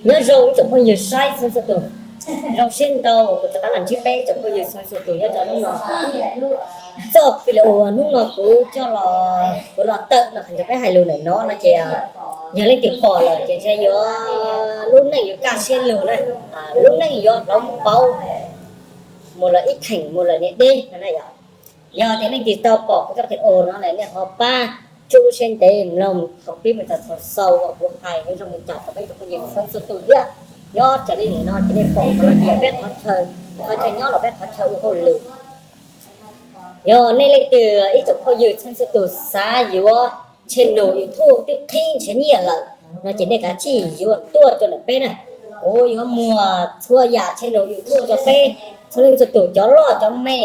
Nyob zoo ib tsoom phooj ywg saib txhua txhua tus, zoo siab ntau kuv rov qab los ntsib peb tsoom phooj ywg txhua txhua tus nyob rau hnub no. Txoj video uas hnub no kuv coj los, kuv los tawm los hais rau peb hais lus ntawm no no ces yog leej twg pom lawm ces ntshe yuav, lub neej yuav kaj siab lug na, lub neej yuav hloov pauv mus lawm ib theem mus lawm niam deb no na yom. Yog tias leej twg tau pom kuv txoj video no lawm nej ho pab tsuj lub siab ntev mloog thaum pib mus txog thaum xaus uas kuv hais zoo li cas rau peb tsoom phooj ywg txhua txhua tus thiab. Nyob raws li nim no ces nej pom qhov no ces peb qhov chaw, qhov chaw nyob los peb qhov chaw ua hauj lwm. Yog nej leej twg ib tsoom phooj ywg txhua txhua tus xav yuav channel YouTube twb qhib nrhiav nyiaj lawm no ces nej kav tsij yuav tuaj rau ntawm peb na. Kuv yuav muag txhua yam channel YouTube rau peb txhua leej txhua tus, cov loj cov me,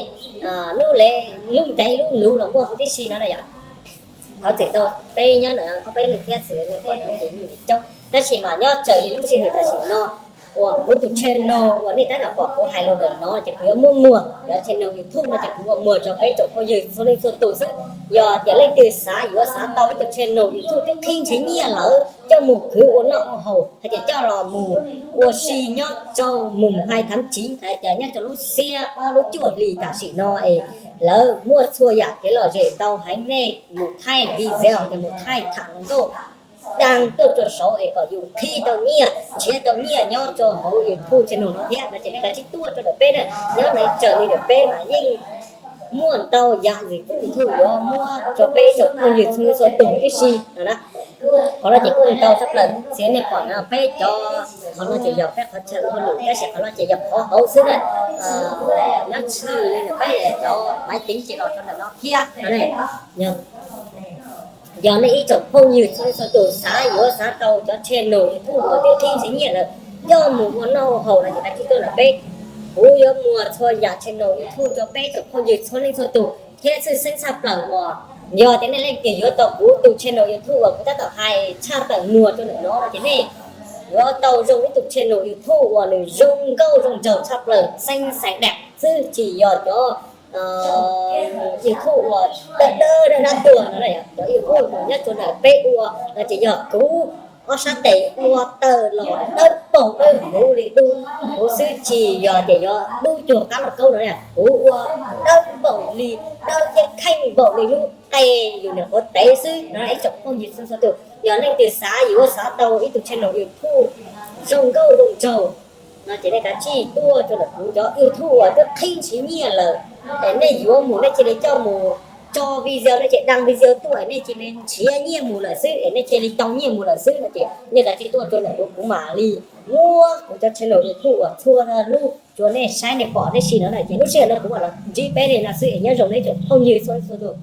lub le, lub ntev lub luv los muaj huv tib si no na yom. Thov txim rau peb nyob ntawm ob peb leeg thiab, txim rau nej pom no ces yeej tsis coob tab sis mas nyob raws li lub sij hawm tam sim no uas kuv tus channel uas nej tab tom pom kuv hais los ntawm no ces kuv yuav muab muag, cov channel YouTube no ces kuv yuav muag rau peb tsoom phooj ywg txhua leej txhua tus xwb. Yog tias leej twg xav yuav xav tau ib tug channel YouTube twb qhib nrhiav nyiaj lawm coj mus khwv ua noj ua haus, hais tias coj los mus ua si nyob rau mus hais thav tsiv, hais tias nyob rau lub xiab ob lub cuaj hlis tam sim no es lawv muaj txhua yam kev lom zem tau heev, nej mus thaij video, mus thaij tham hluas nkauj, daj tuaj rau saud es kom yus qhib tau nyiaj, nrhiav tau nyiaj nyob rau hauv YouTube channel no thiab no ces nej kav tsij tuaj rau ntawm peb na. Nyob ntawm raws li ntawm peb mas yeej muaj ntau yam YouTube yuav muab rau peb tsoom phooj ywg txhua txhua tus tib si no na. Qhov no ces kuj ntau tshaj plaws, txiv nej pom no peb cov, qhov no ces yog peb qhov chaw ua hauj lwm tab sis qhov no ces yog qhov hauv xwb na. Nyob tshwj li ntawm peb cov maiv tiv ces los rau ntawm no thiab no. Yog nej ib tsoom phooj ywg txhua txhua tus xav yuav xav tau cov channel YouTube uas twb qhib nrhiav nyiaj lawm coj mus ua noj ua haus no ces kav tsij tuaj ntawm peb. Kuv yuav muag txhua yam channel YouTube rau peb tsoom phooj ywg txhua leej txhua tus thiab tshwj xeeb tshaj plaws uas yog tias nej leej twg yuav tau kuv tus channel YouTube uas kuv tab tom hais tshaj tawm muag rau ntawm no no ces nej yuav tau zoo ib tug channel YouTube uas nws zoo nkauj zoo nraug tshaj plaws, xeeb xais dam xwb, tsis yog cov YouTube uas dawb dawb dab dab tuag no, cov YouTube uas nyob rau ntawm peb ua no ces yog kuv ob sab tes ua tawm los dawb paug dawb huv li dub huv xwb, tsis yog tias yuav dub cuag qab lauj kaub no, kuv ua dawb npaum li, dawb ceeb kheej npaum li lub qe yus niam quav tev xwb no ib tsoom phooj ywg txhua txhua tus. Yog leej twg xav yuav xav tau ib tug channel YouTube zoo nkauj zoo nraug no ces nej kav tsij tuaj rau ntawm kuv cov YouTube uas twb qhib nrhiav nyiaj lawm es nej yuav mus nej cia li coj mus tso video, nej cia li đăng video tuaj es nej cia li nrhiav nyiaj mus lawm xwb, es nej cia li tau nyiaj mus lawm xwb no ces nej kav tsij tuaj rau ntawm kuv, kuv mam li muab kuv cov channel YouTube uas txhua lub rau nej saib nej pom tib si no na. Ces lub sij hawm no kuv mam los ntsib peb li no xwb es nyob zoo nej tsoom phooj ywg txhua txhua tus.